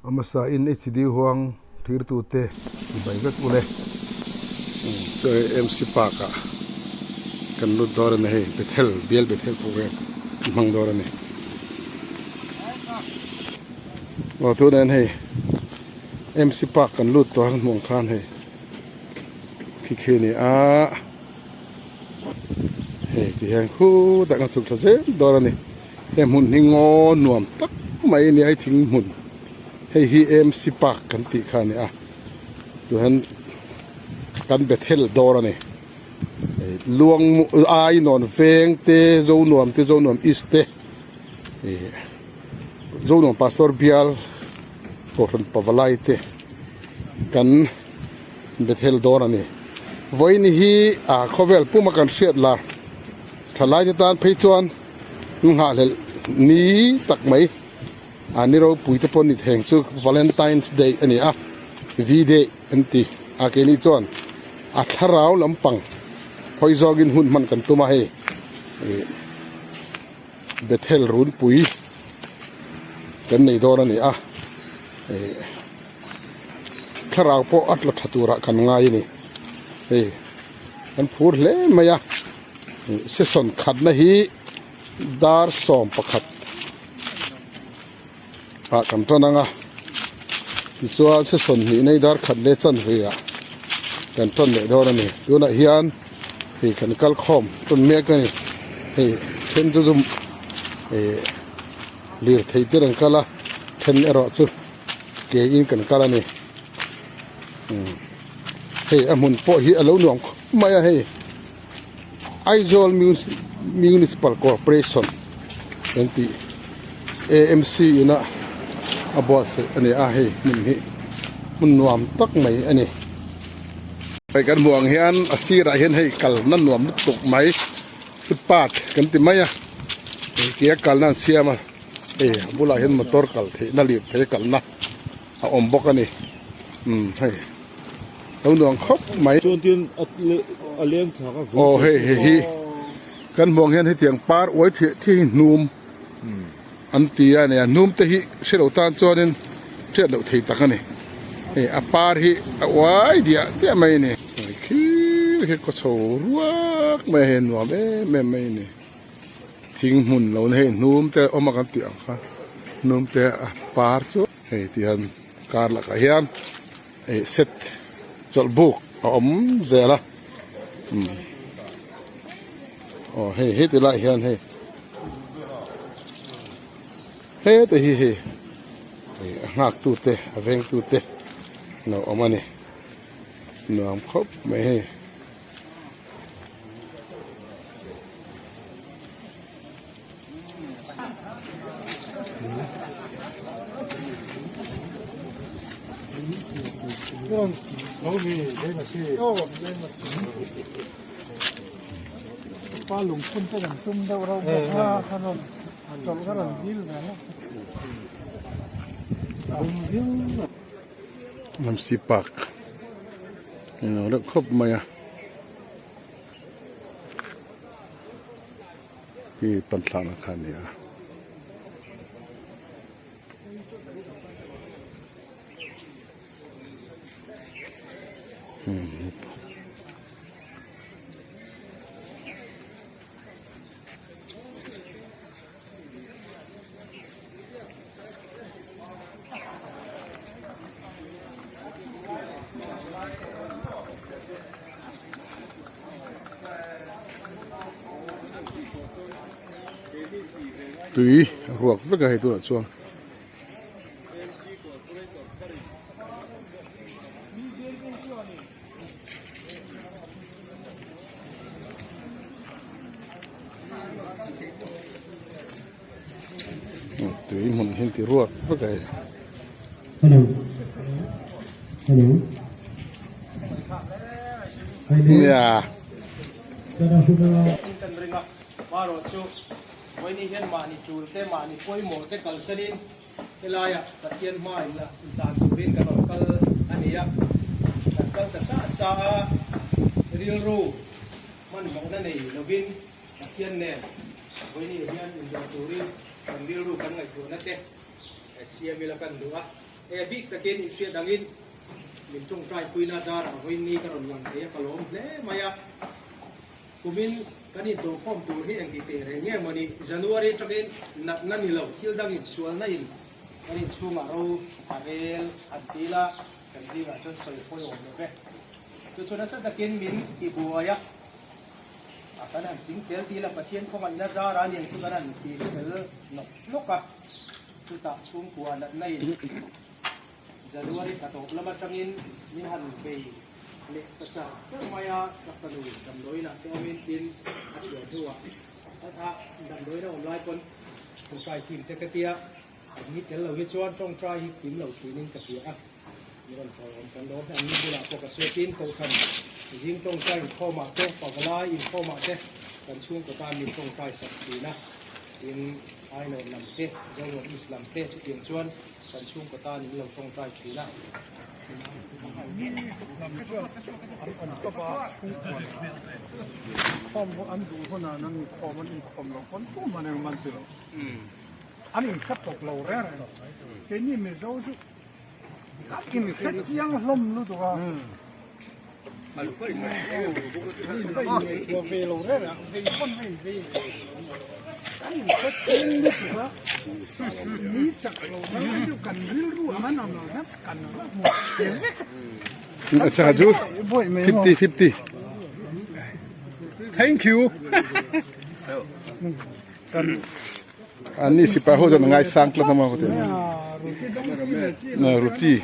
A hmasa in HD huang thirtu te ti bai vek ule. Chu hei MC Park ah kan lut dawr a ni hei Bethel bial Bethel program an hmang dawr a ni. Aw tunah hian hei MC Park kan lut tawh a kan hmuh ang khan hei khi khi a ni a hei ti hian khutah kan chhuk thla zel dawr a ni. He hmun hi ngaw nuam tak mai a ni a hei thing hmun hei hi MC Park kan tih kha a ni a chuan kan Bethel dawr a ni luang ai nawn veng te Zonuam te Zonuam East te ih Zonuam Pastor bial Kohhran Pavalai te kan Bethel dawr a ni vawiin hi ah khawvel puma kan hriat lar thalai te tan phei chuan nghahhlelh ni tak mai a ni ropui te pawh ni theng chu Valentine's Day a ni a V Day an ti a keini chuan a thlarau lampang hawi zawngin hun hman kan tum a hei ih Bethel runpui kan nei dawn a ni a ih thlarau pawh a tla tha turah kan ngai a ni hei kan phur hle mai a session khatna hi dar 11 ah kan tan ang a tichuan session hnih nei dar khat leh chanve ah kan tan leh dawn a ni tunah hian hei kan kal khawm tawn mek a ni hei then chu zum ih lirthei te an kal a then erawh chu ke in kan kal a ni hei a hmun pawh hi a lo nuam khawp mai a hei Aizawl Municipal Corporation an tih AMC ina a buatsaih a ni a hei hmun hi hmun nuam tak mai a ni. Hei kan hmuh ang hian a sirah hian hei kalna nuam lutuk mai footpath kan ti mai a hei tia kalna an siam a hei a bulah hian motor kal theihna lirthei kalna a awm bawk a ni umm hei. Lo nuam khawp mai. Chuan tin a leng thlak a Aw hei hei hi kan hmuh ang hian hetiang par uai thih thi hi hnum an ti a nia hnum te hi hre lo tan chuanin hriat loh thei tak a ni hei a par hi a uai diah diah mai a ni khir khi kaw chho ruak mai a hei nuam em em mai a ni thing hmun lo na hei hnum te a awm a kan tih ang kha hnum te a par chu hei tihian kar lakah hian. Ih set chawlh buk a awm zel a umm aw hei heti lai hian hei heta hi hei ih a nghak tu te a veng tu te an lo awm a ni nuam khawp mai hei. Lamsi park englo deuh khawp mai a. Hi pan thlakna kha a ni a. Tui a ruak vek a hei tunah chuan. Tui hmun hi an ti ruak vek a hei. Hello Hello Nia. Kan ring a, marawh chu vawiin hian mahni tul te mahni pawimawh te kalsanin helaiah Pathian hma in la intan turin kan rawn kal a ni a, kan kal ta sa sa a, rilru hmanhmawhna nei lovin Pathian nen vawiin hian inzawm turin kan rilru kan ngaihtuahna te siam ila kan duh a. E bik takin inhriat dangin min tawngtai puina zarah vawiin ni ka rawn lang thei a, ka lawm hle mai a. Kumin kan intawhkhawm tur hi engti teh reng nge maw ni? January atangin natna ni lo, thil dangin sualna in kan inchhungah ro a rel an ti la, kan zingah chuan sawi pawih awm lo ve. Chu chu nasa takin min ti buai a, a kan han ching fel ti la, Pathian khawngaihna zara aniang chu kan han ti fel nawk nawk a, chutah chhungkua natna in January thla tawp lam atangin min han bei leh ta char char mai a, ka fanu damdawiinah te awmin tin a chhuah hnuah a damdawiin a awm lai pawn tawngtai team te ka tia, an ni tel lo hi chuan tawngtai hi kim lo thinin ka hria a, mi rawn tawlawm kan lawm hi an ni bulah pawh ka sawi tin Kohhran zing tawngtai inkhawmah te pavalai inkhawmah te kan chhungkaw tan min tawngtai sak thin a, tin Ainawn lam te Zonuam East lam te chutiang chuan kan chhungkaw tan in lo tawngtai thin a. Acha chu 50 50 Thank you. An ni sipai ho chuan a ngaisang tlat a maw ka ti a ruti.